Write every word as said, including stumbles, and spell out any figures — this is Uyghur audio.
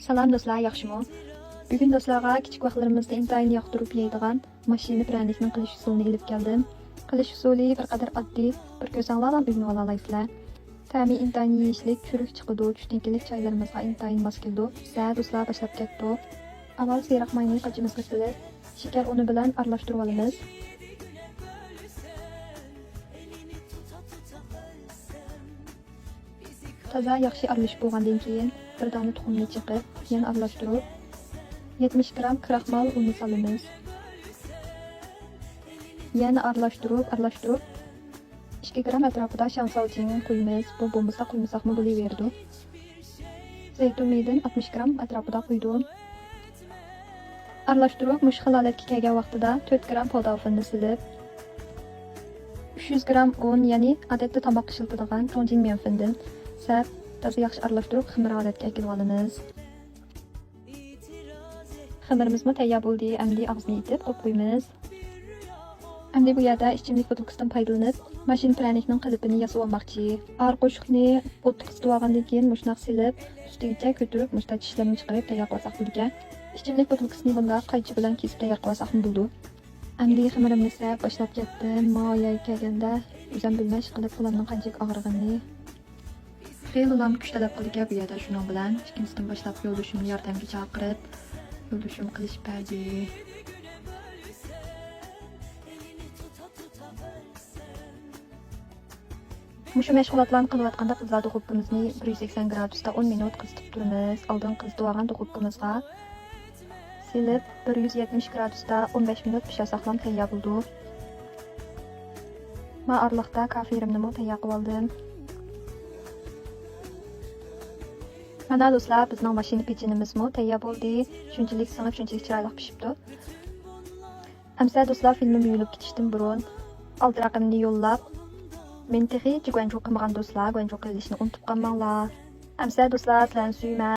سالام دوستلار، ياخشىمۇ؟ بۈگۈن دوستلارغا كىچىك ۋاقىتلىرىمىزدا ئىنتايىن ياقتۇرۇپ يەيدىغان ماشىنا پىرەنىكنىڭ قىلىش ئۇسۇلىنى ئېلىپ كەلدىم. قىلىش ئۇسۇلى بىر قەدەر ئاددىي، بىر كۆرسەڭلارلا ئۆگىنىۋالالايسىلەر. تەمى ئىنتايىن يېيىشلىك، چۈرۈك چىقىدۇ، چۈشتىن كېيىنلىك چايلىرىمىزغا ئىنتايىن ماس كېلىدۇ. سە دوستلار، باشلاپ كەتتۇق. ئاۋۋال سېرىق ماينى قاچىمىزغا سېلىپ، شېكەر ئۇنى بىلەن ئارىلاشتۇرۇۋالىمىز. تازا ياخشى ئارىلىشىپ بولغاندىن كېيىن، بىر دانە تۇخۇمنى چېقىپ، يەنە ئارىلاشتۇرۇپ، يەتمىش گرام كراخمال ئۇنى سالىمىز. يەنە ئارىلاشتۇرۇپ، ئارىلاشتۇرۇپ، ئىككى گرام ئەتراپىدا شاڭساۋجىڭ قۇيىمىز. بۇ بولمىسا قۇيمىساقمۇ بولۇۋېرىدۇ. زەيتۇن مېيىدىن ئاتمىش گرام ئەتراپىدا قۇيدۇم. ئارىلاشتۇرۇپ، مۇشۇ خىل ھالەتكە كەلگەن ۋاقتىدا تۆت گرام پودا فىننى سېلىپ، ئۈچ يۈز گرام ئۇن، يەنى ئادەتتە تاماققا ئىشلىتىدىغان چوڭجىڭ ميەنفىندىن سەپ، تازا ياخشى ئارىلاشتۇرۇپ، خېمىر ھالەتكە ئەكېلىۋالىمىز. خېمىرىمىزمۇ تەييار بولدى. ئەمدى ئاغزىنى ئېتىپ قويۇپ قويىمىز. ئەمدى بۇ يەردە ئىچىملىك بوتۇلكىسىدىن پايدىلىنىپ، ماشىنا پىرەنىكنىڭ قېلىپىنى ياسىۋالماقچى. ئارا قوشۇقنى ئوتتا قىزىتىۋالغاندىن كېيىن مۇشۇنداق سېلىپ، ئۈستىگىچە كۆتۈرۈپ، مۇشۇنداق چىشلىرىنى چىقىرىپ تەييار قىلساق بولىدىكەن. ئىچىملىك بوتۇلكىسىنى بۇنداق قايچا بىلەن كېسىپ تەييار قىلساقمۇ بولىدۇ. ئەمدى خېمىرىمنى سەپ باشلاپ كەتتىم. ماڭا يەرگە كەلگەندە ئۆزۈم بىلمەي ئىشقىلىپ قولۇمنىڭ قانچىلىك ئاغرىغىنىنى. خېلىلا كۈچ تەلەپ قىلىدىكەن بۇ يەردە شۇنىڭ بىلەن. ئىككىنچىدىن باشلاپ يولدىشىمنى ياردەمگە چاقىرىپ، يولدىشىم قىلىشىپ بەردى. مۇشۇ مەشغۇلاتلارنى قىلىۋاتقاندا قىزلار دۇخوپكىمىزنى بىر يۈز سەكسەن گرادۇستا ئون مىنۇت قىزىتىپ تۇرىمىز. ئالدىن قىزىتىۋالغان دۇخوپكىمىزغا سېلىپ، بىر يۈز يەتمىش گرادۇستا ئون بەش مىنۇت پىشۇرساقلام تەييار بولىدۇ. مانا ئارىلىقتا كافىرىمنىمۇ تەييار قىلىۋالدىم. مانا دوستلار، بىزنىڭ ماشىنا پېچىنىمىزمۇ تەييار بولدى. شۇنچىلىك سىڭىپ، شۇنچىلىك چىرايلىق پىشىپتۇ. ئەمسە دوستلار، فىلمىم يۇيۇلۇپ كېتىشتىن بۇرۇن ئالدى رەقەمنى يوللاپ، مېنى تېخىچە گۇەنجۇ قىلمىغان دوستلار، گۇەنجۇ قىلىشنى ئۇنتۇپ قالماڭلار. ئەمسە دوستلار، سىلەرنى سۆيىمەن.